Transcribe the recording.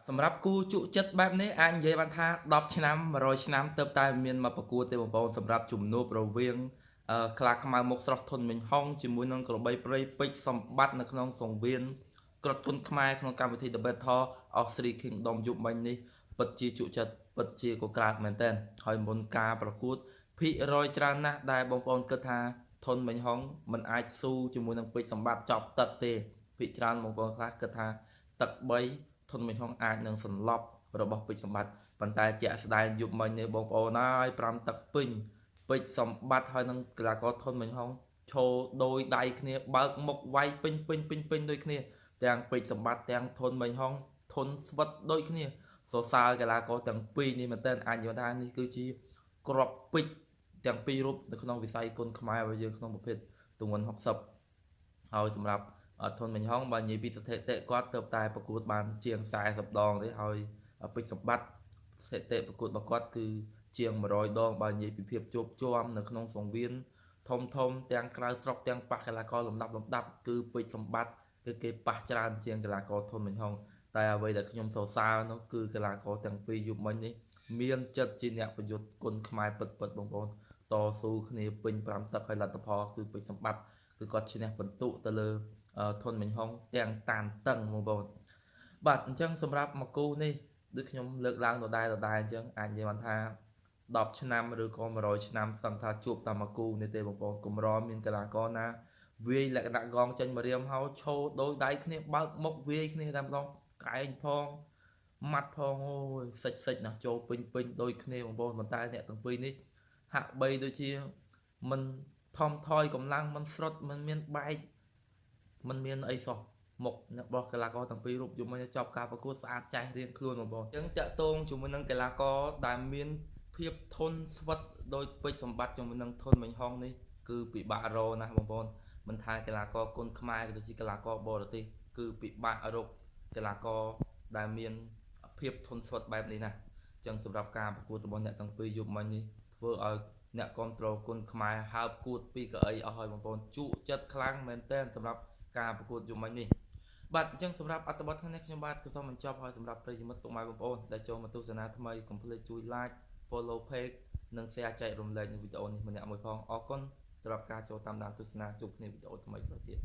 សម្រាប់គូជក់ចិត្តបែបនេះអាចនិយាយបានថា10ឆ្នាំ100ឆ្នាំទើបតែមានមកប្រកួតទេបងប្អូនសម្រាប់ជំនួបរវាងខ្លាខ្មៅមុខស្រស់ធុនមីងហុងជាមួយនឹងក្របីព្រៃពេជ្រសម្បត្តិនៅក្នុងសង្វៀនក្រុតគុនខ្មែរក្នុងកម្មវិធី The Battle of Three Kingdom យប់មិញនេះពិតជាជក់ចិត្តពិតជាកក្រើកមែនទែនហើយមុនការប្រកួតភាគរយច្រើនណាស់ដែលបងប្អូនគិតថាធុនមីងហុងមិនអាចស៊ូជាមួយនឹងពេជ្រសម្បត្តិចប់ទឹកទេភាគច្រើនបងប្អូនខ្លះគិតថាទឹក3ធុនមីងហុងអាចនឹងសន្លប់របស់ពេជ្រសម្បត្តិប៉ុន្តែជាក់ស្ដែងយប់មិញនេះបងប្អូនហើយ5ទឹកពេញពេជ្រសម្បត្តិហើយនឹងកីឡាករធុនមីងហុងឈរដោយដៃគ្នាបើកមុខវាយពេញពេញពេញពេញដូចគ្នាទាំងពេជ្រសម្បត្តិទាំងធុនមីងហុងធុនស្វិតដូចគ្នាសរសើរកីឡាករទាំងពីរនេះមែនទែនអាចនិយាយថានេះគឺជាក្របពេជ្រទាំងពីររូបនៅក្នុងវិស័យគុនខ្មែររបស់យើងក្នុងប្រភេទទម្ងន់60ហើយសម្រាប់ធុនមីងហុងបើនិយាយពីស្ថិតិគាត់ទៅតែប្រកួតបានជាង40ដងទេហើយពេជ្រសម្បត្តិស្ថិតិប្រកួតរបស់គាត់គឺជាង100ដងបើនិយាយពីភាពជោគជាំនៅក្នុងសង្វៀនធំធំទាំងក្រៅស្រុកទាំងប៉ះកីឡាករលំដាប់លំដាប់គឺពេជ្រសម្បត្តិគឺគេប៉ះច្រើនជាងកីឡាករធុនមីងហុងតែអ្វីដែលខ្ញុំសរសើរនោះគឺកីឡាករទាំងពីរយប់មិញនេះមានចិត្តជាអ្នកប្រយុទ្ធគុនខ្មែរពិតពិតបងប្អូនតស៊ូគ្នាពេញ5ទឹកហើយលទ្ធផលគឺពេជ្រសម្បត្តិគឺគាត់ឈ្នះពិន្ទុទៅលើធុនមីងហុងទាំងតានតឹងបងប្អូនបាទអញ្ចឹងសម្រាប់មកគូនេះដូចខ្ញុំលើកឡើងដដែលដដែលអញ្ចឹងអាចនិយាយបានថា10ឆ្នាំឬក៏100ឆ្នាំសឹងថាជួបតាមមកគូនេះទេបងប្អូនកម្រមានកីឡាករណាវាយលក្ខណៈកងចេញមករៀមហើយឈោដោយដៃគ្នាបើកមុខវាយគ្នាតែម្ដងកែងផងម៉ាត់ផងអូយសាច់សាច់ណាស់ចូលពេញពេញដូចគ្នាបងប្អូនប៉ុន្តែអ្នកទាំងពីរនេះហាក់បីដូចជាមិនថមថយកម្លាំងមិនស្រុតមិនមានបែកមិនមានអីសោះមុខអ្នកបោះកីឡាករទាំងពីររូបយំមកចប់ការប្រកួតស្អាតចេះរៀងខ្លួនបងប្អូនអញ្ចឹងតាក់ទងជាមួយនឹងកីឡាករដែលមានភាពធន់ស្វិតដោយពេជ្រសម្បត្តិជាមួយនឹងធុនមីងហុងនេះគឺពិបាករកណាស់បងប្អូនមិនថាកីឡាករគុនខ្មែរក៏ដូចជាកីឡាករបរទេសគឺពិបាករកកីឡាករដែលមានភាពធន់ស្វិតបែបនេះណាស់អញ្ចឹងសម្រាប់ការប្រកួតរបស់អ្នកទាំងពីរយប់មិញនេះធ្វើឲ្យអ្នកគ្រប់គ្រងគុនខ្មែរហើបគួតពីកៅអីអស់ហើយបងប្អូនជក់ចិត្តខ្លាំងមែនទែនសម្រាប់ការប្រកួតយប់មិញនេះបាទអញ្ចឹងសម្រាប់អត្ថបទថ្ងៃនេះខ្ញុំបាទក៏សូមបញ្ចប់ហើយសម្រាប់ប្រិយមិត្តពុកម៉ែបងប្អូនដែលចូលមកទស្សនាថ្មីកុំភ្លេចជួយ like follow page និង share ចែករំលែកនៅវីដេអូនេះម្នាក់មួយផងអរគុណសម្រាប់ការចូលតាមដានទស្សនាជួបគ្នាវីដេអូថ្មីក្រោយទៀត